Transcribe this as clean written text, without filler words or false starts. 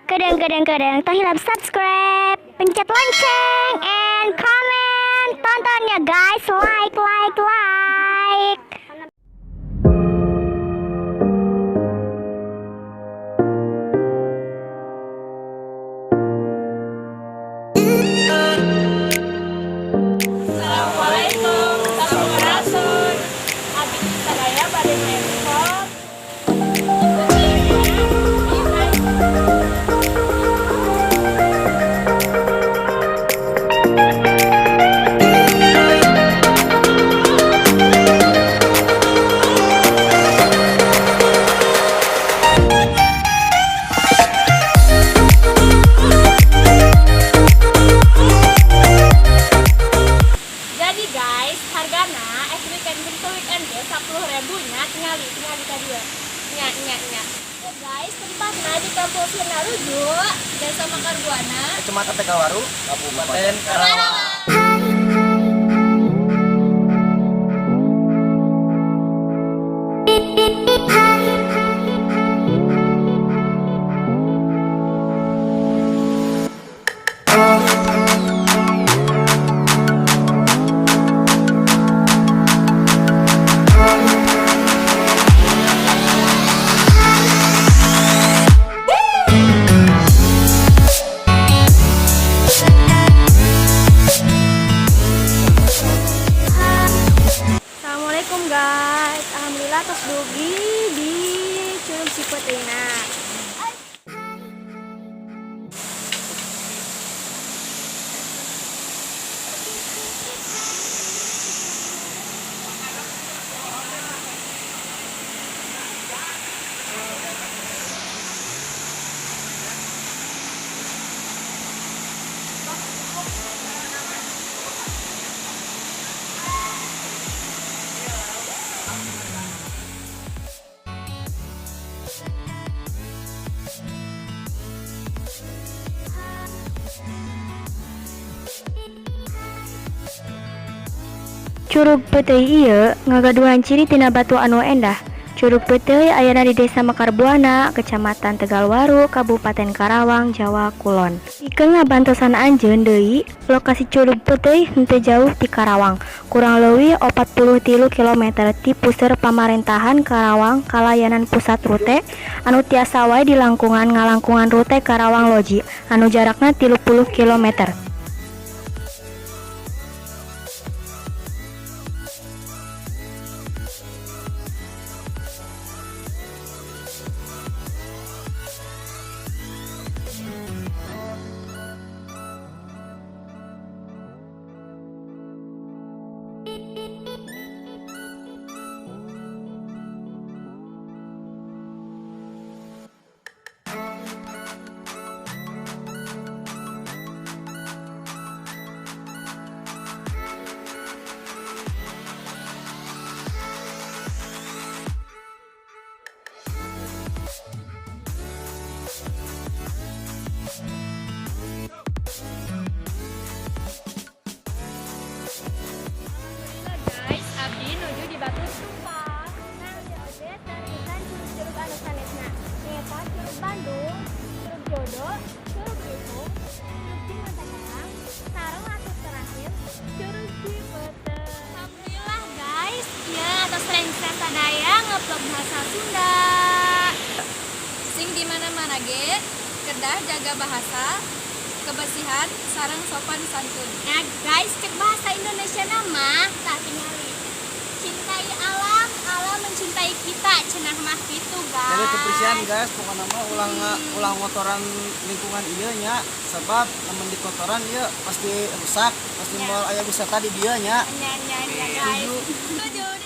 Kadang-kadang-kadang tong hilap subscribe, pencet lonceng, and comment. Tonton ya guys, like, like, like. Assalamualaikum, sampurasun. Abdi sadaya bade mentor. Jadi guys, hargana weekend itu weekend ge 10.000 nya, tingali tingali tadi we. Nya nya nya. Ya guys, tempatna di Kampung Sirnaruju, Desa Mekarbuana, Kecamatan Tegalwaru, Kabupaten Karawang. Karawang. Assalamualaikum guys, alhamdulillah tos dugi di Curug Cipeuteuyna. Curug Peuteuy ieu ngagaduhan ciri tina batu anu endah. Curug Peuteuy ayana di Desa Mekarbuana, Kecamatan Tegalwaru, Kabupaten Karawang, Jawa Kulon. Pikeun ngabantosan anjeun deui, lokasi Curug Peuteuy henteu jauh ti Karawang, kurang leuwih 43 km ti puseur pamarentahan Karawang kalayanan pusat rute anu tiasa wae dilangkungan ngalangkungan rute Karawang Loji anu jarakna 30 km. Alhamdulillah guys, abdi nuju di Batu Tumpah. Nah, oge tarikan curug-curug anu sanesna. Nyaeta Curug Bandung, Curug Jodo, Curug Lihung, Curug Cimantakarang, sareng anu terakhir Curug Cipete. Alhamdulillah guys, ya atos rengse sadaya ngevlog bahasa Sunda. Sing di mana-mana ge kedah jaga bahasa, kebersihan, sareng sopan santun. Nah guys, cek bahasa Indonesia nama tak tingali. Cintai alam, alam mencintai kita, cenah mah gitu guys. Jadi kebersihan guys, pokoknya mah ulah ngotoran lingkungan ieu nya, sebab lamun dikotoran ieu pasti rusak, pasti Ya. moal aya wisata di dieu nya. Nya nya nya guys. Setuju. Setuju.